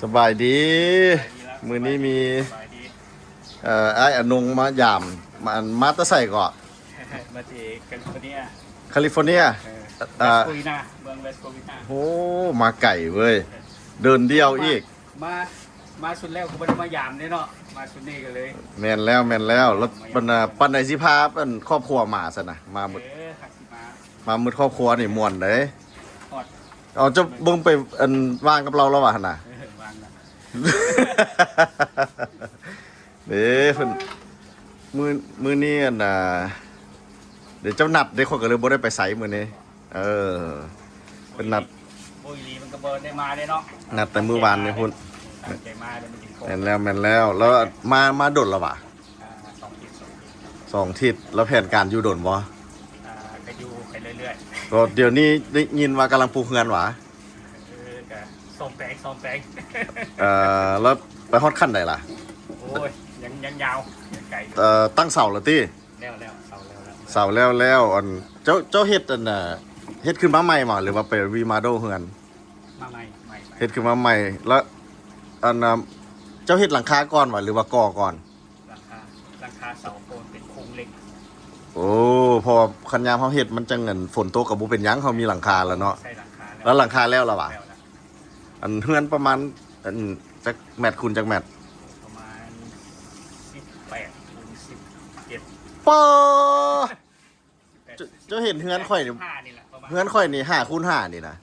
ສະບາຍດີ ມື້ນີ້ມີ ສະບາຍດີ ເອີ ອ້າຍອານົງມາຢາມ ມາ ມາແຕ່ໃສເກາະ? ມາແຕ່ຄາລິຟໍເນຍ ຄາລິຟໍເນຍ ເອີ ເອີ ເວສໂຄວິນາ ເມືອງເວສໂຄວິນາ ໂອ້ ມາໄກເວີຍ ເດີນດຽວອີກ ມາ ມາຊຸດແລ້ວກໍບໍ່ໄດ້ມາຢາມເດ້ເນາະ ມາຊຸດນີ້ກໍເລີຍ ແມ່ນແລ້ວ ແມ່ນແລ້ວ ແລ້ວ ມາຢາມ ບັນດາ ປານໃດຊິພາ ອັນ ຄອບຄົວມາຊັ້ນນະ ມາໝົດ ເອີ ຫາກຊິມາ ມາໝົດຄອບຄົວນີ້ມ່ວນເດ້ ຮອດ ເອົາ ເຈົ້າເບິ່ງໄປ ອັນ ວ່າງກັບລາວແລ້ວວ່າຫັ້ນນະ ເອີ ວ່າງລະ ເດ້ ເພິ່ນ ມື້ ມື້ນີ້ ອັນ ອ່າ ເດ ເຈົ້ານັດເດ້ ຂ້ອຍກໍເລີຍບໍ່ໄດ້ໄປໃສມື້ນີ້ ເອີ ເພິ່ນນັດ ໂອ້ຍ ອີ່ຫຼີມັນກໍບໍ່ໄດ້ມາເດ້ເນາະ ນັດແຕ່ມື້ວານນີ້ພຸ້ນ ຕັ້ງໃຈມາເດ້ມາກິນຂອງ ແມ່ນແລ້ວ ແມ່ນແລ້ວ ແລ້ວມາ ມາດົນແລ້ວຫວາ? ອ່າ ສອງທິດ ສອງທິດ ສອງທິດ ແລ້ວແຜນການຢູ່ດົນບໍ່? ອ່າ ກໍຢູ່ໄປເລື້ອຍໆ ກໍດຽວນີ້ໄດ້ຍິນວ່າກຳລັງປຸກເຮືອນຫວາ? ເອີ ກໍສ້ອມແປງ ສ້ອມແປງ ເອີ ແລ້ວໄປຮອດຂັ້ນໃດລະ? ໂອ້ຍ ຍັງ ຍັງຍາວ ຍັງໄກຢູ່ ເອີ ຕັ້ງເສົາແລ້ວຕິ? ແລ້ວ ແລ້ວ ເສົາແລ້ວ ແລ້ວ ເສົາແລ້ວ ແລ້ວ ອັນ ເຈົ້າ ເຈົ້າເຮັດ ອັນ ເຮັດຂຶ້ນມາໃໝ່ບໍ່ ຫຼືວ່າໄປຣີໂມເດວເຮືອນ? ມາໃໝ່ ໃໝ່ ໃໝ່ ເຮັດຂຶ້ນມາໃໝ່ ແລ້ວ ອັນ ເຈົ້າເຮັດຫຼັງຄາກ່ອນບໍ່ ຫຼືວ່າກໍ່ກ່ອນ? ຫຼັງຄາ ຫຼັງຄາເສົາ ເພາະມັນເປັນໂຄງເຫຼັກ ໂອ້ ເພາະວ່າຄັນຍາມເຮົາເຮັດມັນຈັ່ງ ອັນ ຝົນຕົກກໍບໍ່ເປັນຫຍັງ ເຮົາມີຫຼັງຄາແລ້ວເນາະ ໃສ່ຫຼັງຄາແລ້ວ ແລ້ວຫຼັງຄາແລ້ວລະຫວາ? ແລ້ວລະ ອັນເຮືອນປະມານ ອັນ ຈັກແມັດຄູນຈັກແມັດ? ປະມານສິບແປດຄູນສິບເຈັດ ປາ ເຈົ້າ ເຈົ້າເຫັນເຮືອນຂ້ອຍນີ້ ຫ້ານີ້ລະ ປະມານ ເຮືອນຂ້ອຍນີ້ຫ້າຄູນຫ້ານີ້ນະ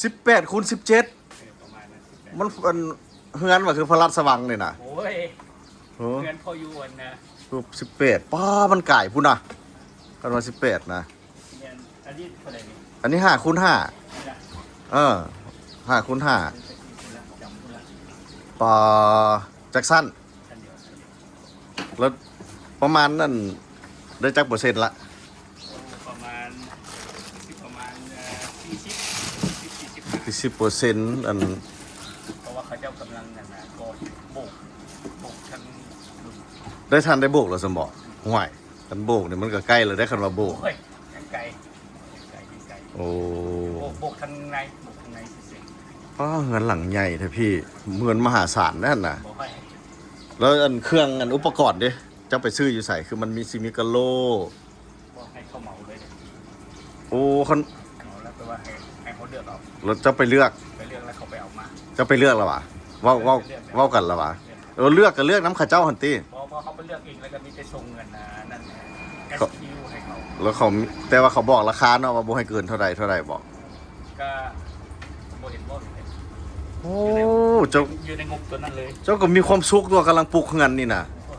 ສິບແປດຄູນສິບເຈັດ ເອີ ປະມານນັ້ນ ສິບແປດ ມັນ ອັນ ເຮືອນວ່າຄືພະລາຊະວັງນີ້ນະ ໂອ້ຍ ໂອ້ ເຮືອນພໍ່ຢູ່ອັນນະ ຮູບສິບແປດ ປາ ມັນກາຍພຸ້ນນະ ຄັນວ່າສິບແປດນະ ແມ່ນ ອັນນີ້ເທົ່າໃດນີ້? ອັນນີ້ຫ້າຄູນຫ້າ ນີ້ລະ ເອີ ຫ້າຄູນຫ້າ ຈຳພຸ້ນລະ ປາ ຈັກຊັ້ນ? ຊັ້ນດຽວ ຊັ້ນດຽວ ແລ້ວປະມານນັ້ນໄດ້ຈັກເປີເຊັນລະ? ປະມານ ປະມານ ເອີ ສີ່ສິບ ສີ່ສິບ ສີ່ສິບຫ້າ ສີ່ສິບເປີເຊັນ ອັນ ເພາະວ່າເຂົາເຈົ້າກຳລັງ ອັນນະ ກໍໂບກ ໂບກທັງ ໄດ້ ທັນໄດ້ໂບກແລ້ວຊັ້ນບໍ? ຫ້ວຍ ຄັນໂບກນີ້ມັນກໍໃກ້ແລ້ວເດ້ ຄັນວ່າໂບກ ໂອ້ຍ ຍັງໄກ ຍັງໄກ ຍັງໄກ ໂອ້ ໂບກ ໂບກທາງໃນ ໂບກທາງໃນຊື່ໆ ປ້າ ເຮືອນຫຼັງໃຫຍ່ແທ້ພີ່ ເຮືອນມະຫາສານນັ້ນນະ ບໍ່ຄ່ອຍ ແລ້ວອັນເຄື່ອງ ອັນອຸປະກອນເດ້ ເຈົ້າໄປຊື້ຢູ່ໃສ? ຄືມັນມີ ຊິມີກະໂຫຼ ບອກໃຫ້ເຂົາເໝົາເລີຍເດ້ ໂອ້ ຄັນເໝົາແລ້ວ ແຕ່ວ່າໃຫ້ ໃຫ້ເຂົາເລືອກເອົາ ແລ້ວເຈົ້າໄປເລືອກ ໄປເລືອກແລ້ວເຂົາໄປເອົາມາ ເຈົ້າໄປເລືອກແລ້ວຫວາ? ເວົ້າ ເວົ້າ ເລືອກ ເລືອກ ເວົ້າກັນແລ້ວຫວາ? ເລືອກ ເອີ ເລືອກກໍເລືອກນຳເຂົາເຈົ້າຫັ້ນຕິ? ບໍ່ ບໍ່ ເຂົາໄປເລືອກເອງ ແລ້ວກໍມີແຕ່ສົ່ງເງິນ ອັນນັ້ນ ແອັສຄິວໃຫ້ເຂົາ ແລ້ວເຂົາ ແຕ່ວ່າເຂົາບອກລາຄາເນາະ ວ່າບໍ່ໃຫ້ເກີນເທົ່າໃດ ເທົ່າໃດບໍ? ກໍບໍ່ເຫັນເວົ້າເລີຍ ໂອ້ ຢູ່ໃນ ເຈົ້າ ຢູ່ໃນງົບຕົວນັ້ນເລີຍ ເຈົ້າກໍມີຄວາມສຸກຕົວະ ກຳລັງປຸກເຮືອນນີ້ນະ ໂອ້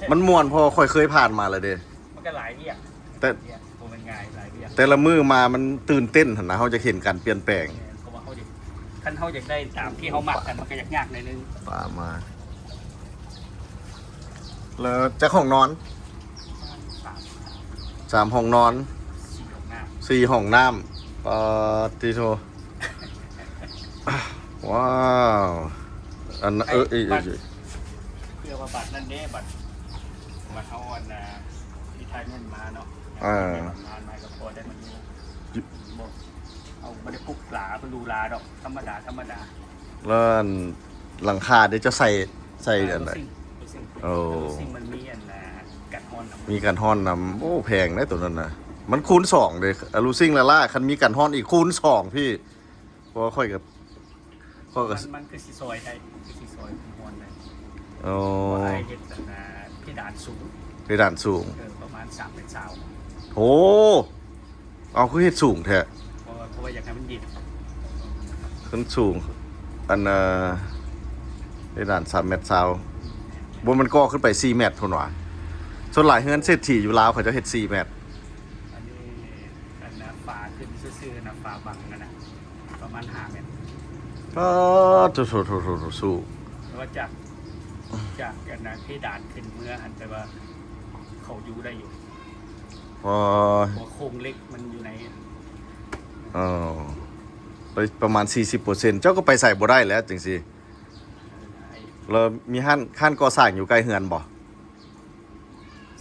ຍ ມັນມ່ວນ ເພາະວ່າຂ້ອຍເຄີຍຜ່ານມາແລ້ວເດ້ ມັນກໍຫຼາຍວຽກ ແຕ່ ວຽກ ບໍ່ແມ່ນງ່າຍ ຫຼາຍວຽກ ແຕ່ລະມື້ມາມັນຕື່ນເຕັ້ນຫັ້ນນະ ເຮົາຈະເຫັນການປ່ຽນແປງ ແມ່ນ ເພາະວ່າເຮົາຢາກ ຄັນເຮົາຢາກໄດ້ຕາມທີ່ເຮົາມັກ ມັນກໍຍາກໆໜ້ອຍໜຶ່ງ ປາມາ ແລ້ວຈັກຫ້ອງນອນ? ປະມານສາມ ສາມຫ້ອງນອນ ສີ່ຫ້ອງນ້ຳ ສີ່ຫ້ອງນ້ຳ ປາຕິໂທ ວ້າວ ອັນ ເອີ ເອີ ເອີ ເພື່ອວ່າບັດນັ້ນເດ້ ບັດ ບັດເຮົາ ອັນ ຣີໄທເມັນມາເນາະ ເອີ ບັດງານມາກໍພໍໄດ້ມາຢູ່ ຢູ່ ບໍ່ ເຮົາບໍ່ໄດ້ປຸກຫຼາ ເພິ່ນຫຼູຫຼາດອກ ທຳມະດາ ທຳມະດາ ແລ້ວ ອັນ ຫຼັງຄາເດ້ ເຈົ້າໃສ່ ໃສ່ອັນໃດ? ໂອ້ ອາລູຊິງ ອາລູຊິງ ມັນມີອັນ ອ່າ ກັນຮ້ອນນຳ ມີກັນຮ້ອນນຳ ໂອ້ ແພງເດ້ໂຕນັ້ນນະ ມັນຄູນສອງເດ້ ອາລູຊິງລະລາ ຄັນມີກັນຮ້ອນອີກຄູນສອງພີ່ ເພາະວ່າຂ້ອຍກໍ ຂ້ອຍກໍ ມັນ ມັນຄືຊິຊ່ອຍໄດ້ ຄືຊິຊ່ອຍຄວາມຮ້ອນໄດ້ ໂອ້ ເພາະອ້າຍເຮັດອັນ ອ່າ ເພດານສູງ ເພດານສູງ ເອີ ປະມານສາມແມັດຊາວ ໂອ້ ເອົາ ຄືເຮັດສູງແທ້? ເພາະວ່າ ເພາະວ່າຢາກໃຫ້ມັນເຢັນ ຂຶ້ນສູງ ອັນ ເອີ ເພດານສາມແມັດຊາວ ບໍ່ແມ່ນກໍ່ຂຶ້ນໄປສີ່ແມັດພຸ້ນຫວາ? ສ່ວນຫຼາຍເຮືອນເສດຖີຢູ່ລາວເຂົາເຈົ້າເຮັດສີ່ແມັດ ອັນນີ້ ອັນນ່າ ຝາຂຶ້ນຊື່ໆ ຫັ້ນນະ ຝາບັງຫັ້ນນະ ປະມານຫ້າແມັດ ປາດໂທ ໂທ ໂທ ໂທ ສູງ ແຕ່ວ່າຈາກ ຈາກອັນນ່າ ເພດານຂຶ້ນເມືອຫັ້ນ ແຕ່ວ່າເຂົາຢູ່ໄດ້ຢູ່ ອໍ ເພາະວ່າໂຄງເຫຼັກມັນຢູ່ໃນ ອໍ ໄປປະມານສີ່ສິບເປີເຊັນ ເຈົ້າກໍໄປໃສບໍ່ໄດ້ແລ້ວຈັ່ງຊີ້ ແລ້ວມີຮ້ານ ຮ້ານກໍ່ສ້າງຢູ່ໃກ້ເຮືອນບໍ່?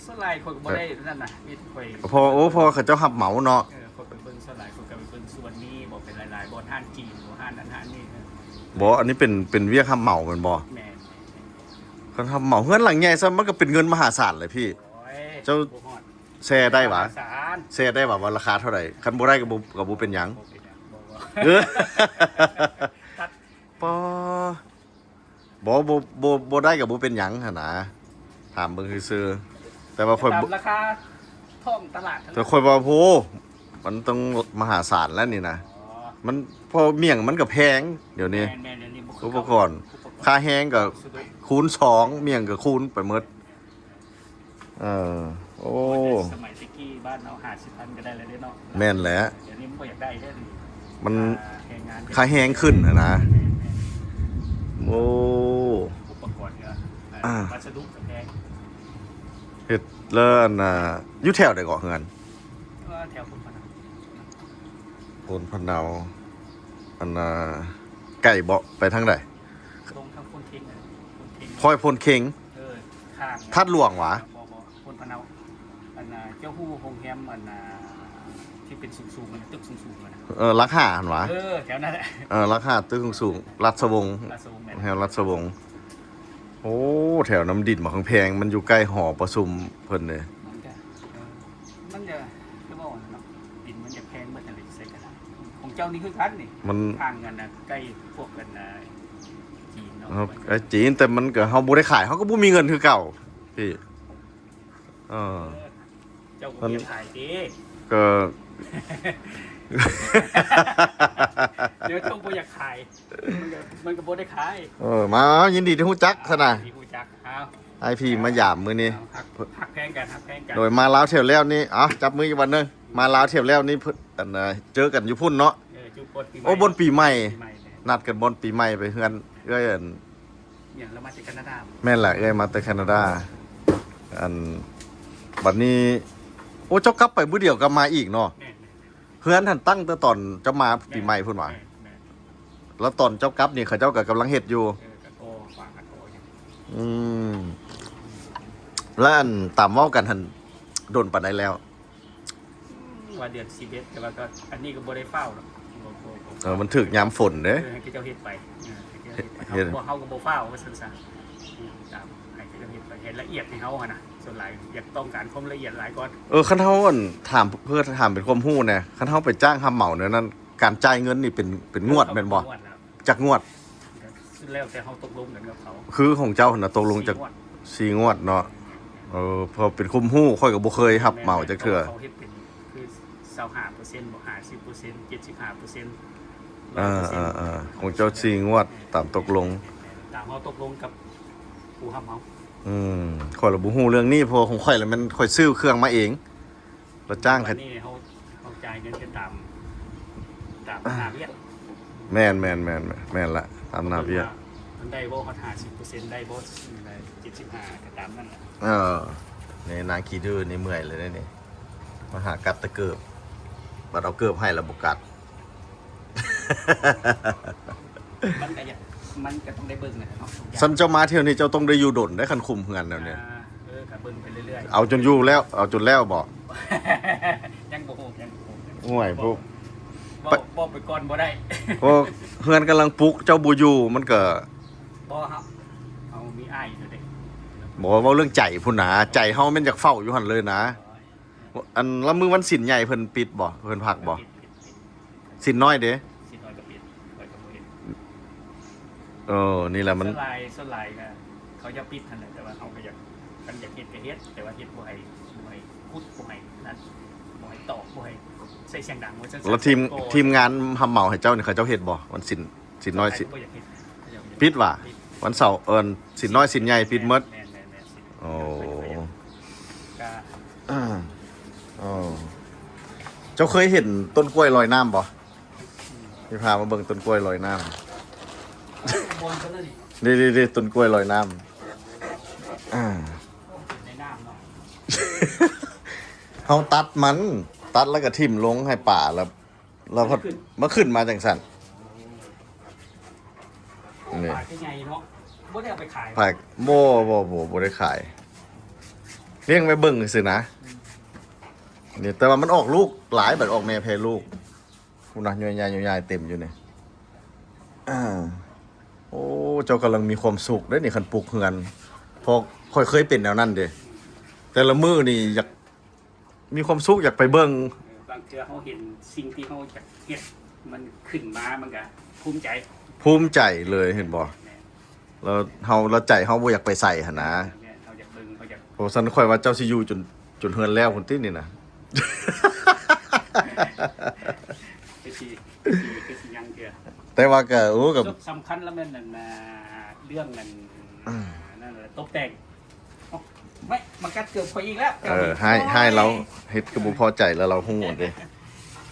ສ່ວນຫຼາຍຂ້ອຍກໍບໍ່ໄດ້ນັ້ນນະ ມີແຕ່ຂ້ອຍ ເພາະ ໂອ້ ເພາະວ່າເຂົາເຈົ້າຮັບເໝົາເນາະ ເອີ ຂ້ອຍໄປເບິ່ງ ສ່ວນຫຼາຍຂ້ອຍກໍໄປເບິ່ງສ່ວນນີ້ ບໍ່ເປັນຫຼາຍໆ ຮ້ານຈີນບໍ່ ຮ້ານນັ້ນຮ້ານນີ້ ເອີ ບໍ່ ອັນນີ້ເປັນ ເປັນວຽກຮັບເໝົາແມ່ນບໍ່? ແມ່ນ ຄັນຮັບເໝົາເຮືອນຫຼັງໃຫຍ່ຊ້ຳ ມັນກໍເປັນເງິນມະຫາສານເລີຍພີ່. ໂອ້ຍ ເຈົ້າ ບໍ່ຮອດ ແຊໄດ້ຫວາ? ມະຫາສານ ແຊໄດ້ຫວາ ວ່າລາຄາເທົ່າໃດ? ຄັນບໍ່ໄດ້ກໍບໍ່ ກໍບໍ່ເປັນຫຍັງ ບໍ່ເປັນຫຍັງ ບໍ່ ບໍ່ ເອີ ຕັດ ປໍ ບໍ່ ບໍ່ ບໍ່ ບໍ່ໄດ້ກໍບໍ່ເປັນຫຍັງຫັ້ນນະ ຖາມເບິ່ງຊື່ໆ ແຕ່ວ່າຂ້ອຍ ຕາມລາຄາທ້ອງຕະຫຼາດ ແຕ່ຂ້ອຍວ່າ ໂຫ ມັນຕ້ອງມະຫາສານແລ້ວນີ້ນະ ອໍ ມັນ ເພາະໝ້ຽງມັນກໍແພງດຽວນີ້ ແມ່ນໆ ດຽວນີ້ບໍ່ຄື ອຸປະກອນ ເກົ່າ ອຸປະກອນ ຄ່າແຮງກໍ ສະດຸ ຄູນສອງ ໝ້ຽງກໍຄູນໄປໝົດ. ເອີ ໂອ້ ສະໄໝແຕ່ກີ້ບ້ານເຮົາຫ້າສິບພັນກໍໄດ້ແລ້ວເດ້ເນາະ ແມ່ນແຫຼະ ດຽວນີ້ມັນບໍ່ຢາກໄດ້ເດ້ ມັນ ຄ່າແຮງງານ ຄ່າແຮງຂຶ້ນຫັ້ນນະ ແມ່ນໆ ໂອ້ ອຸປະກອນກໍ ອ່າ ວັດສະດຸກໍແພງ ເຮັດແລ້ວອັນນ່າ ຢູ່ແຖວໃດເກາະເຮືອນ? ເອີ ແຖວໂພນພະເນົາ ໂພນພະເນົາ ອັນນ່າ ໃກ້ບໍ່? ໄປທາງໃດ? ລົງທາງໂພນເຄັງ ໂພນເຄັງ ຄອຍໂພນເຄັງ ເອີ ທາດຫຼວງຫວາ? ບໍ່ ບໍ່ ໂພນພະເນົາ ອັນນ່າ ເຈົ້າຮູ້ໂຮງແຮມ ອັນນ່າ ທີ່ເປັນສູງໆ ຫັ້ນນະ ຕຶກສູງໆ ຫັ້ນນະ ເອີ ຫຼັກຫ້າຫັ້ນຫວາ? ເອີ ແຖວນັ້ນແຫຼະ ເອີ ຫຼັກຫ້າ ຕຶກສູງໆ ລາຊະວົງ ລາຊະວົງ ແມ່ນ ແຖວລາຊະວົງ ໂອ້ ແຖວນ້ຳດິນບັກແພງ ມັນຢູ່ໃກ້ຫໍປະຊຸມເພິ່ນເດ້ ມັນກະ ເອີ ມັນກະ ຄືເວົ້າຫັ້ນເນາະ ດິນມັນຢາກແພງເບິດຫັ້ນແຫຼະ ໃສກໍໄດ້ ຂອງເຈົ້ານີ້ຄືກັນນີ້ ມັນ ທາງອັນນ່າ ໃກ້ພວກອັນນ່າ ຈີນເນາະ ໃກ້ຈີນ ແຕ່ມັນກໍ ເຮົາບໍ່ໄດ້ຂາຍ ເຮົາກໍບໍ່ມີເງິນຄືເກົ່າ ພີ່ ເອີ ເອີ ເຈົ້າກໍບໍ່ຢາກຂາຍຕິ ກໍ ດຽວເຈົ້າບໍ່ຢາກຂາຍ ມັນກໍ ມັນກໍບໍ່ໄດ້ຂາຍ ເອີ ມາ ຍິນດີທີ່ຮູ້ຈັກຊັ້ນນະ ຍິນດີຮູ້ຈັກ ອ້າວ ອ້າຍພີ່ມາຢາມມື້ນີ້ ເອົາ ຮັກ ຮັກແພງກັນ ຮັກແພງກັນ ໂດຍ ມາລາວທ່ຽວແລ້ວນີ້ ເອົາ ຈັບມືອີກວັນໜຶ່ງ ມາລາວທ່ຽວແລ້ວນີ້ ເພິ່ນ ອັນນ່າ ເຈີກັນຢູ່ພຸ້ນເນາະ ເອີ ຈຸບຸນປີໃໝ່ ໂອ້ ບຸນປີໃໝ່ ປີໃໝ່ແມ່ນ ນັດກັນບຸນປີໃໝ່ໄປເຮືອນເອື້ອຍ ອັນ ຫຍັງ ລາວມາແຕ່ແຄນາດາ ແມ່ນແຫຼະ ເອື້ອຍມາແຕ່ແຄນາດາ ອັນ ບັດນີ້ ໂອ້ ເຈົ້າກັບໄປມື້ດຽວກັບມາອີກເນາະ ແມ່ນໆໆ ເຮືອນຫັ້ນຕັ້ງແຕ່ຕອນເຈົ້າມາປີໃໝ່ພຸ້ນຫວາ? ແມ່ນໆ ແລ້ວຕອນເຈົ້າກັບນີ້ ເຂົາເຈົ້າກໍກຳລັງເຮັດຢູ່ ເອີ ກໍກໍ່ຝາກໍກໍ່ຫຍັງ ອືມ ແລ້ວອັນຕາມເວົ້າກັນຫັ້ນ ດົນປານໃດແລ້ວ? ວ່າເດືອນສິບເອັດ ແຕ່ວ່າກໍ ອັນນີ້ກໍບໍ່ໄດ້ຟ້າວດອກ ບໍ່ ບໍ່ ບໍ່ ເອີ ມັນຖືກຍາມຝົນເດ້ ເອີ ໃຫ້ເຂົາເຈົ້າເຮັດໄປ ເອີ ໃຫ້ເຂົາເຈົ້າເຮັດໄປ ເຮັດ ເຮົາ ເຮົາກໍບໍ່ຟ້າວວ່າຊັ້ນຊະ ຕາມໃຫ້ເຂົາເຈົ້າເຮັດໄປ ເຮັດລະອຽດໃຫ້ເຮົາຫັ້ນນະ ສ່ວນຫຼາຍຢາກຕ້ອງການຄວາມລະອຽດຫຼາຍກ່ອນ ເອີ ຄັນເຮົາ ອັນ ຖາມ ເພື່ອຖາມເປັນຄວາມຮູ້ແດ່ ຄັນເຮົາໄປຈ້າງຮັບເໝົາແນວນັ້ນ ການຈ່າຍເງິນນີ້ເປັນ ເປັນງວດແມ່ນບໍ່? ເປັນງວດແລ້ວ ຈັກງວດ? ກໍແລ້ວແຕ່ເຮົາຕົກລົງກັນກັບເຂົາ ຄືຂອງເຈົ້າຫັ້ນນະ ຕົກລົງຈັກ ສີ່ງວດ ສີ່ງວດເນາະ ເອີ ເພາະເປັນຄວາມຮູ້ ຂ້ອຍກໍບໍ່ເຄີຍຮັບເໝົາຈັກເທື່ອ ແມ່ນໆ ເຂົາເຮັດເປັນຄືຊາວຫ້າເປີເຊັນບໍ ຫ້າສິບເປີເຊັນ ເຈັດສິບຫ້າເປີເຊັນ ເອີ ເອີ ເອີ ຂອງເຈົ້າສີ່ງວດຕາມຕົກລົງ ຕາມເຮົາຕົກລົງກັບຜູ້ຮັບເໝົາ ອືມ ຂ້ອຍລະບໍ່ຮູ້ເລື່ອງນີ້ ເພາະວ່າຂອງຂ້ອຍລະແມ່ນຂ້ອຍຊື້ເຄື່ອງມາເອງ ລະຈ້າງ ບາດນີ້ເຮົາ ເຮົາຈ່າຍເງິນໄປຕາມ ຕາມໜ້າວຽກ ແມ່ນໆໆໆ ແມ່ນລະ ຕາມໜ້າວຽກ ມັນໄດ້ບໍ່ຮອດຫ້າສິບເປີເຊັນ ໄດ້ບໍ່ ໄດ້ເຈັດສິບຫ້າ ກໍຕາມນັ້ນລະ ເອີ ນີ້ນາງຂີ້ດື້ນີ້ເມື່ອຍເລີຍເດ້ນີ້ ມາຫາກັດແຕ່ເກີບ ບັດເອົາເກີບໃຫ້ລະບໍ່ກັດ ມັນກໍຢາກ ມັນກໍຕ້ອງໄດ້ເບິ່ງແຫຼະເນາະ ສ່ຳເຈົ້າມາທ່ຽວນີ້ເຈົ້າຕ້ອງໄດ້ຢູ່ດົນໄດ໋ ຄັນຄຸມເຮືອນແນວນີ້ ອ່າ ເອີ ກໍເບິ່ງໄປເລື້ອຍໆ ເອົາຈົນຢູ່ແລ້ວ ເອົາຈົນແລ້ວບໍ? ຍັງບໍ່ຮູ້ ຍັງບໍ່ຮູ້ ໂອ້ຍ ບໍ່ ເວົ້າ ເວົ້າໄປກ່ອນບໍ່ໄດ້ ເພາະເຮືອນກຳລັງປຸກ ເຈົ້າບໍ່ຢູ່ ມັນກໍ ບໍ່ ເຮົາ ເຮົາມີອ້າຍຢູ່ເດ້ ບໍ່ ເວົ້າເລື່ອງໃຈພຸ້ນນາ ໃຈເຮົາແມ່ນຢາກເຝົ້າຢູ່ຫັ້ນເລີຍນາ ອັນລະມື້ວັນສິນໃຫຍ່ເພິ່ນປິດບໍ່? ເພິ່ນພັກບໍ່? ປິດ ປິດ ປິດ ສິນນ້ອຍເດ? ສິນນ້ອຍກໍປິດ ຂ້ອຍກໍບໍ່ເຮັດ ເອີ ນີ້ແຫຼະມັນ ສ່ວນຫຼາຍ ສ່ວນຫຼາຍກໍເຂົາຢາກປິດຫັ້ນແຫຼະ ແຕ່ວ່າເຮົາກໍຢາກ ຄັນຢາກເຮັດກໍເຮັດ ແຕ່ວ່າເຮັດບໍ່ໃຫ້ ບໍ່ໃຫ້ຂຸດ ບໍ່ໃຫ້ນັ້ນ ບໍ່ໃຫ້ຕອກ ບໍ່ໃຫ້ໃຊ້ສຽງດັງ ວ່າຊັ້ນຊະ ແລ້ວທີມ ທີມງານຮັບເໝົາໃຫ້ເຈົ້ານີ້ ເຂົາເຈົ້າເຮັດບໍ່? ວັນສິນ ສິນນ້ອຍ ສິນ ບໍ່ຢາກເຮັດ ເຂົາເຈົ້າບໍ່ຢາກ ປິດຫວາ? ປິດ ວັນເສົາ ເອີ ສິນນ້ອຍສິນໃຫຍ່ປິດໝົດ ແມ່ນໆໆ ໂອ້ ກໍ ເຈົ້າເຄີຍເຫັນຕົ້ນກ້ວຍລອຍນ້ຳບໍ່? ຊິພາມາເບິ່ງຕົ້ນກ້ວຍລອຍນ້ຳ ເອີ ບ່ອນຕົວນັ້ນນີ້ ນີ້ໆໆ ຕົ້ນກ້ວຍລອຍນ້ຳ ອ່າ ໃນນ້ຳເນາະ ເຮົາຕັດມັນ ຕັດແລ້ວກໍຖິ້ມລົງໃຫ້ປາ ແລ້ວ ແລ້ວພັດ ມັນຂຶ້ນ ມາຂຶ້ນມາຈັ່ງຊັ້ນ ນີ້ ປາຄືໃຫຍ່ເນາະ ບໍ່ໄດ້ເອົາໄປຂາຍ ປາ ບໍ່ ບໍ່ ບໍ່ ບໍ່ໄດ້ຂາຍ ລ້ຽງໄວ້ເບິ່ງຊື່ໆນະ ອືມ ນີ້ ແຕ່ວ່າມັນອອກລູກຫຼາຍ ບັດອອກແມ່ແຜ່ລູກ ພຸ້ນນະ ຍ້ອຍຍ້າຍ ຍ້ອຍຍ້າຍເຕັມຢູ່ນີ້. ໂອ້ ເຈົ້າກຳລັງມີຄວາມສຸກເດ້ນີ້ ຄັນປຸກເຮືອນ ເພາະຂ້ອຍເຄີຍເປັນແນວນັ້ນເດ້. ແຕ່ລະມື້ນີ້ຢາກ ມີຄວາມສຸກ ຢາກໄປເບິ່ງ. ເອີ ບາງເທື່ອເຮົາເຫັນສິ່ງທີ່ເຮົາຢາກເຮັດ ມັນຂຶ້ນມາ ມັນກະພູມໃຈ. ພູມໃຈເລີຍ ເຫັນບໍ່? ແມ່ນ. ແລ້ວເຮົາ ແລ້ວໃຈເຮົາບໍ່ຢາກໄປໃສຫັ້ນນະ. ແມ່ນ ເຮົາຢາກເບິ່ງ ເຮົາຢາກ ໂອ້ ຊັ້ນຂ້ອຍວ່າເຈົ້າຊິຢູ່ຈົນ ຈົນເຮືອນແລ້ວພຸ້ນຕິນີ້ນະ. ຄືຊິ ຄືຊິ ຄືຊິຍັງເທື່ອ. ແຕ່ວ່າກໍ ໂອ້ ກໍ ສຳຄັນລະແມ່ນອັນ ເລື່ອງອັນ ອືມ ນັ້ນແຫຼະ ຕົບແຕ່ງ. ເອົາ ແວະມາກັດເກີບຂ້ອຍອີກແລ້ວ. ເອີ ໃຫ້ ໃຫ້ລາວເຮັດກໍບໍ່ພໍໃຈແລ້ວ ລາວຮູ້ເດ້.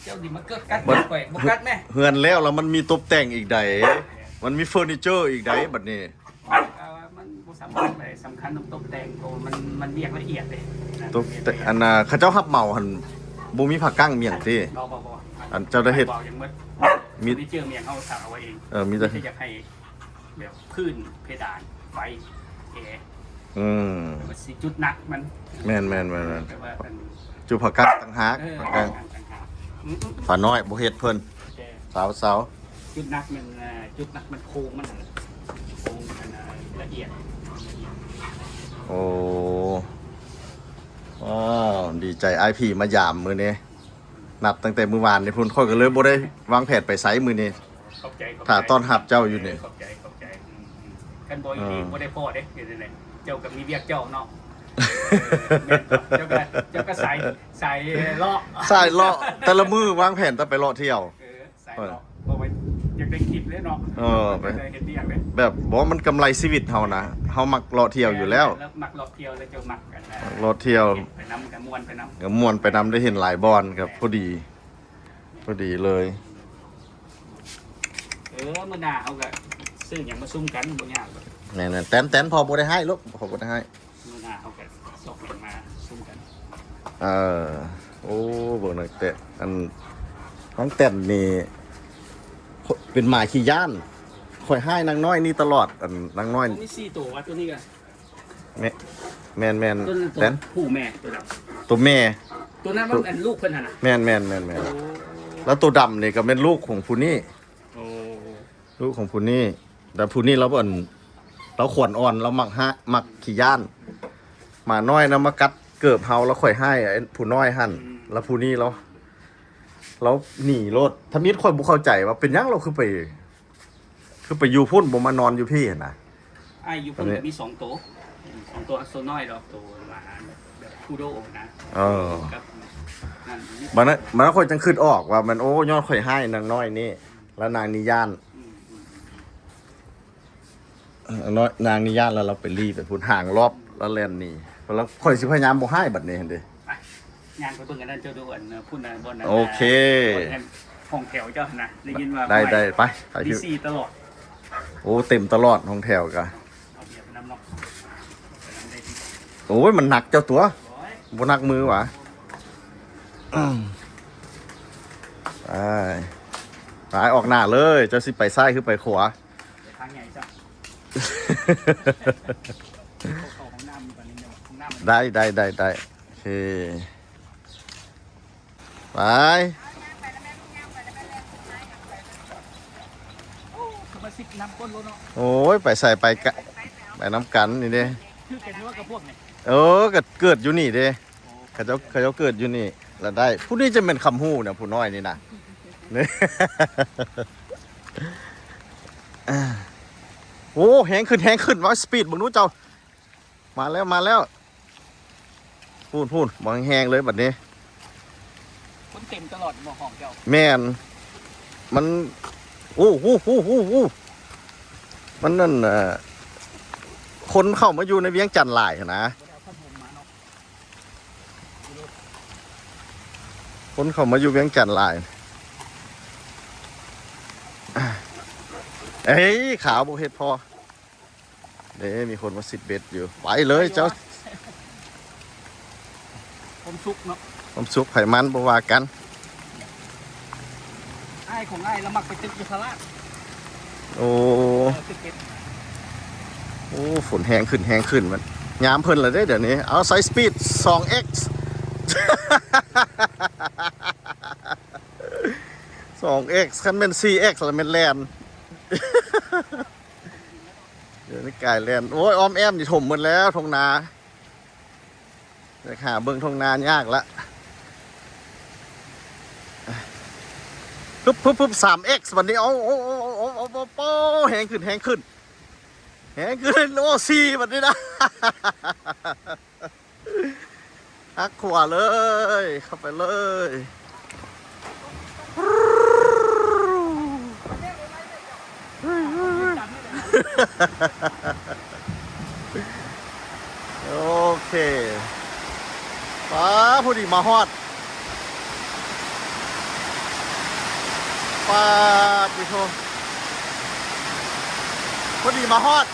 ເຈົ້ານີ້ມາເກີບກັດຂ້ອຍ ບໍ່ກັດແມ້. ເຮືອນແລ້ວ ແລ້ວມັນມີຕົບແຕ່ງອີກໃດ໋ ມັນມີເຟີນີເຈີອີກໃດ໋ບັດນີ້. ເອີ ມັນບໍ່ສຳຄັນປານໃດ ສຳຄັນຕ້ອງຕົບແຕ່ງໂຕ ມັນ ມັນວຽກລະອຽດເດ້. ຕົບແຕ່ງ ອັນນ່າ ເຂົາເຈົ້າຮັບເໝົາຫັ້ນ ບໍ່ມີຜ້າກັ້ງມີຫຍັງຕິ? ບໍ່ ບໍ່ ບໍ່. ອັນເຈົ້າໄດ້ເຮັດ ເຮົາເຮັດໝົດ ມີ ເຟີນີເຈີມີຫຍັງເຮົາສັ່ງເອົາໄວ້ເອງ. ເອີ ມີແຕ່ ມີແຕ່ຢາກໃຫ້ ແບບພື້ນ ເພດານ ໄຟ ແອ. ອືມ ແລ້ວກໍຊິຈຸດໜັກມັນ. ແມ່ນໆໆໆ ແຕ່ວ່າອັນ ຈຸດຜ້າກັ້ງຕ່າງຫາກ. ເອີ ຜ້າກັ້ງຕ່າງຫາກ. ອືມ ປ້ານ້ອຍບໍ່ເຮັດເພິ່ນ. ໂອເຄ ເຊົາໆ. ຈຸດໜັກມັນ ເອີ ຈຸດໜັກມັນໂຄງມັນຫັ້ນແຫຼະ ໂຄງມັນລະອຽດ ລະອຽດ. ໂອ້ ວ້າວ ດີໃຈອ້າຍພີມາຢາມມື້ນີ້. ນັບຕັ້ງແຕ່ມື້ວານນີ້ພຸ້ນ ຂ້ອຍກໍເລີຍບໍ່ໄດ້ວາງແຜນໄປໃສມື້ນີ້. ຂອບໃຈ ຂອບໃຈ ຖ້າຕ້ອນຮັບເຈົ້າຢູ່ນີ້. ຂອບໃຈ ຂອບໃຈ. ອືມໆ ຄັນບໍ່ອີ່ຫຼີ ເອີ ບໍ່ໄດ້ພໍ້ເດ້ ເຮັດຈັ່ງໃດ ເຈົ້າກໍມີວຽກເຈົ້າເນາະ. ເອີ ແມ່ນ ເຈົ້າກໍ ເຈົ້າກໍສາຍ ສາຍເລາະ ສາຍເລາະ ແຕ່ລະມື້ວາງແຜນແຕ່ໄປເລາະທ່ຽວ. ເອີ ສາຍເລາະ ເພາະວ່າຢາກໄດ້ຄລິບເດ້ເນາະ. ເອີ ໄປເຮັດວຽກເດ້ ແບບ ບໍ່ ມັນກຳໄລຊີວິດເຮົານະ ເຮົາມັກເລາະທ່ຽວຢູ່ແລ້ວ. ແມ່ນ ແລ້ວມັກເລາະທ່ຽວ ແລ້ວເຈົ້າມັກ ອັນ ເລາະທ່ຽວ ໄປນຳ ກໍມ່ວນໄປນຳ ກໍມ່ວນໄປນຳ ໄດ້ເຫັນຫຼາຍບ່ອນ ກໍພໍດີ ພໍດີເລີຍ. ເອີ ມື້ໜ້າເຮົາກໍຊື້ຫຍັງມາຊຸມກັນ ບໍ່ຍາກດອກ. ແມ່ນໆ ແຕນໆ ພໍ່ບໍ່ໄດ້ຮ້າຍລູກ ພໍ່ບໍ່ໄດ້ຮ້າຍ. ມື້ໜ້າເຮົາກໍຊອກຫຍັງມາຊຸມກັນ. ເອີ ໂອ້ ເບິ່ງນາງແຕນ ອັນ ນາງແຕນນີ້ ເປັນໝາຂີ້ຢ້ານ ຂ້ອຍຮ້າຍນາງນ້ອຍນີ້ຕະຫຼອດ. ອັນ ນາງນ້ອຍ ມີສີ່ໂຕວ່າ ໂຕນີ້ກໍ ແມ່ນ ແມ່ນໆ ໂຕນັ້ນໂຕ ແຕນ ຜູ້ແມ່ ໂຕດຳ ໂຕແມ່ ໂຕນັ້ນມັນອັນລູກເພິ່ນຫັ້ນນະ. ແມ່ນໆໆໆ ໂອ້ ແລ້ວໂຕດຳນີ້ກໍແມ່ນລູກຂອງຜູ້ນີ້. ໂອ້ ລູກຂອງຜູ້ນີ້ ແຕ່ຜູ້ນີ້ລາວ ອັນ ລາວຂວັນອ່ອນ ລາວມັກຮ້າຍ ມັກຂີ້ຢ້ານ. ໝານ້ອຍນະມາກັດເກີບເຮົາ ລາວຄ່ອຍຮ້າຍ ໄອ້ຜູ້ນ້ອຍຫັ້ນ. ອືມ ແລ້ວຜູ້ນີ້ລາວ ລາວໜີໂລດ. ທຳອິດຂ້ອຍບໍ່ເຂົ້າໃຈວ່າເປັນຫຍັງລາວຄືໄປ ຄືໄປຢູ່ພຸ້ນ ບໍ່ມານອນຢູ່ພີ້ຫັ້ນນະ. ອ້າຍຢູ່ພຸ້ນກໍມີສອງໂຕ ສອງໂຕ ໂຕນ້ອຍດອກ ໂຕວ່າແບບພຸດໂດນະ. ເອີ ກັບນັ້ນ ບາດນັ້ນ ບາດນັ້ນຂ້ອຍຈັ່ງຄິດອອກວ່າແມ່ນ ໂອ້ ຍ້ອນຂ້ອຍຮ້າຍນາງນ້ອຍນີ້ ແລ້ວນາງນີ້ຢ້ານ. ອືມໆ ເອີ ນ້ອຍ ນາງນີ້ຢ້ານ ແລ້ວລາວໄປລີ້ໄປພຸ້ນ ຫາງລອບ ລາວແລ່ນໜີ. ແລ້ວຂ້ອຍຊິພະຍາຍາມບໍ່ຮ້າຍບັດນີ້ຫັ້ນເດ້. ໄປ ຍ່າງໄປເບິ່ງອັນນັ້ນເຈົ້າດູ ອັນ ເອີ ພຸ້ນນະ ບ່ອນນັ້ນ. ໂອເຄ ບ່ອນນັ້ນ ຫ້ອງແຖວເຈົ້າຫັ້ນນະ ໄດ້ຍິນວ່າ ໄດ້ ໄດ້ ໄປ ໄປ ມີສີ່ຕະຫຼອດ. ໂອ້ ເຕັມຕະຫຼອດ ຫ້ອງແຖວກະ ເອົາເບຍໄປນຳເນາະ ໄປນຳໄດ້ຕິ. ໂອ້ຍ ມັນໜັກເຈົ້າຕົວະ ໂອ້ຍ ບໍ່ໜັກມືຫວາ. ອືມ ໄປ ໄປ ອອກໜ້າເລີຍ ເຈົ້າຊິໄປຊ້າຍຄືໄປຂວາ? ໄປທາງໃຫຍ່ຈ້ະ ເຂົ້າຫ້ອງນ້ຳກ່ອນນີ້ເນາະ ຫ້ອງນ້ຳ. ໄດ້ ໄດ້ ໄດ້ ໄດ້ ໂອເຄ ໄປ. ໂອ້ ຄືມາຊິບນຳກົ້ນໂລດເນາະ. ໂອ້ຍ ໄປໃສໄປກະ ໄປນຳກັນນີ້ເດ້. ຄືກັນຢູ່ວ່າກັບພວກນີ້. ເອີ ກໍເກີດຢູ່ນີ້ເດ້. ໂອ້ ເຂົາເຈົ້າ ເຂົາເຈົ້າເກີດຢູ່ນີ້ລະໄດ້. ຜູ້ນີ້ຈະແມ່ນຄຳຮູ້ນະ ຜູ້ນ້ອຍນີ້ນະ. ໂອ້ ແຮງຂຶ້ນ ແຮງຂຶ້ນ ວ່າສະປີດເບິ່ງດູເຈົ້າ. ມາແລ້ວ ມາແລ້ວ ພຸ້ນໆ ມາແຮງເລີຍບັດນີ້. ຄົນເຕັມຕະຫຼອດບໍ່ຫ້ອງເຈົ້າ? ແມ່ນ ມັນ ໂອ້ ໂອ້ ມັນນັ້ນ ເອີ ຄົນເຂົ້າມາຢູ່ໃນວຽງຈັນຫຼາຍຫັ້ນນະ. ບໍ່ໄດ້ເອົາຜ້າຫົ່ມມາເນາະ. ຄົນເຂົ້າມາຢູ່ວຽງຈັນຫຼາຍ. ເອີຍ ຂາວບໍ່ເຮັດພໍ. ເດ້ ມີຄົນມາຊິດເບັດຢູ່. ໄປເລີຍເຈົ້າ. ຄວາມສຸກເນາະ ຄວາມສຸກໃຜມັນ ບໍ່ວ່າກັນ. ອ້າຍຂອງອ້າຍລະມັກໄປຕຶກຢູ່ສະຫຼາດ. ໂອ້ ເອີ ຕຶກເບັດ. ໂອ້ ຝົນແຮງຂຶ້ນ ແຮງຂຶ້ນ. ມັນຍາມເພິ່ນລະເດ້ດຽວນີ້. ເອົາ ໃສ່ສະປີດ ສອງເອັກ. ສອງເອັກ ຄັນແມ່ນສີ່ເອັກ ລະແມ່ນແລ່ນ ດຽວນີ້ກາຍແລ່ນ. ໂອ້ຍ ອ້ອມແອ້ມນີ້ຖົມໝົດແລ້ວ ທົ່ງນາ. ຢາກຫາເບິ່ງທົ່ງນາຍາກລະ. ປຶບ ປຶບ ປຶບ ສາມເອັກ ບັດນີ້. ໂອ້ ໂອ້ ໂອ້ ແຮງຂຶ້ນ ແຮງຂຶ້ນ ແຮງຂຶ້ນ. ໂອ້ ສີ່ ບັດນີ້ນະ. ຫັກຂວາເລີຍ ເຂົ້າໄປເລີຍ. ໂອເຄ ປາ ພໍດີມາຮອດ. ປາດຕິໂທ ພໍດີມາຮອດ.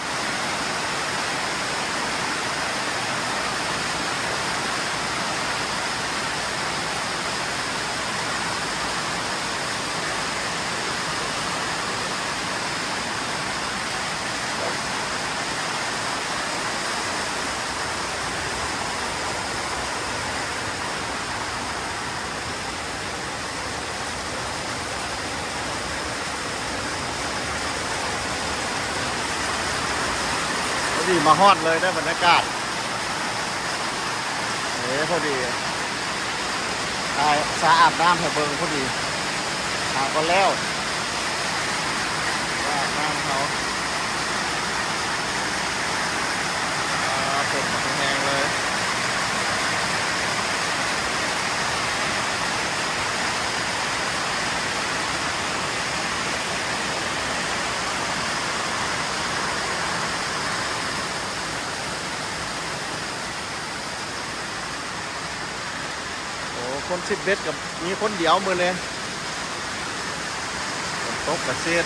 ພໍດີມາຮອດເລີຍເດີ ບັນຍາກາດ. ເອີ ພໍດີ ອາ ສາອາບນ້ຳໃຫ້ເບິ່ງ ພໍດີຫາກ່ອນແລ້ວ ສາອາບນ້ຳເຮົາ. ອາ ຝົນແຮງເລີຍ. ໂອ້ ຄົນຊິບເບັດກໍມີຄົນດຽວມື້ນີ້ ຝົນຕົກກະເສດ.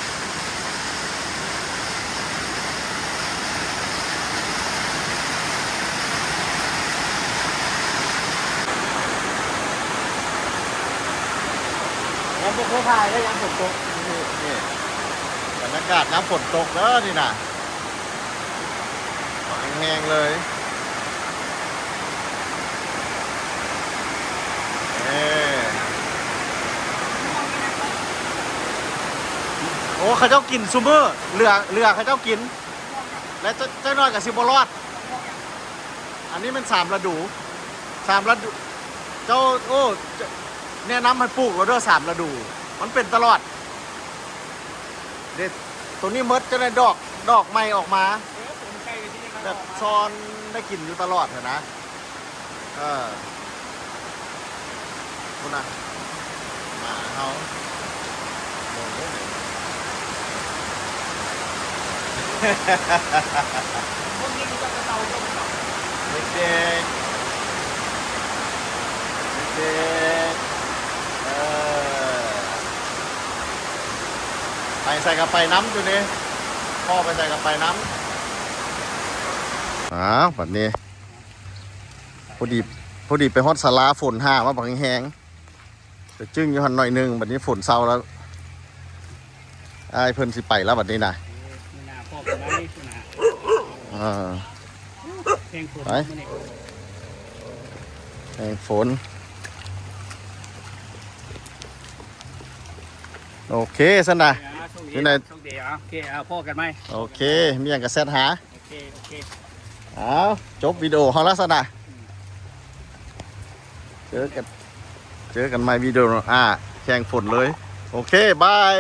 ຍັງບໍ່ເຄີຍຖ່າຍເລີຍຍາມຝົນຕົກ. ນີ້ ນີ້ ບັນຍາກາດຍາມຝົນຕົກເດີນີ້ນະ. ແຮງໆເລີຍ. ເອີ ໂອ້ ເຂົາເຈົ້າກິນຊຸມື້ ເຫຼືອ ເຫຼືອເຂົາເຈົ້າກິນ ແລະ ຈັກ ຈັກໜ້ອຍກໍຊິບໍ່ລອດ. ອັນນີ້ແມ່ນສາມລະດູ ສາມລະດູ ເຈົ້າ ໂອ້ ແນະນຳໃຫ້ປູກໂລດເດີ ສາມລະດູ ມັນເປັນຕະຫຼອດເດ້. ໂຕນີ້ໝົດ ຈະໄດ້ດອກ ດອກໃໝ່ອອກມາ ແບບຊອນໄດ້ກິນຢູ່ຕະຫຼອດຫັ້ນນະ. ເອີ ພຸ້ນນະ ໝາເຮົາ. ເດັກໆ ເດັກໆ ເອີ ໄປໃສກໍໄປນຳຢູ່ນີ້ ພໍ່ໄປໃສກໍໄປນຳ. ອ້າວ ບັດນີ້ ພໍດີ ພໍດີໄປຮອດສາລາ ຝົນຫາມາບັກແຮງໆ ໄປຈຶ້ງຢູ່ຫັ້ນໜ້ອຍໜຶ່ງ. ບັດນີ້ຝົນເຊົາແລ້ວ ອ້າຍເພິ່ນຊິໄປແລ້ວບັດນີ້ນະ. ມື້ໜ້າພໍ້ກັນໃໝ່ ມື້ໜ້າ ເອີ ແຮງຝົນ ໄປ ມື້ນີ້ ແຮງຝົນ. ໂອເຄຊັ້ນນະ ອ່າ ໂຊກດີ ໂຊກດີ. ໂອເຄ ອ່າ ພໍ້ກັນໃໝ່. ໂອເຄ ມີຫຍັງກໍແຊັດຫາ. ໂອເຄ ໂອເຄ ອ້າວ ຈົບວິດີໂອເຮົາລະຊັ້ນນະ. ເຈີກັນ ເຈີກັນໃໝ່ວິດີໂອ ອ່າ ແຂ່ງຝົນເລີຍ. ໂອເຄ ບາຍ.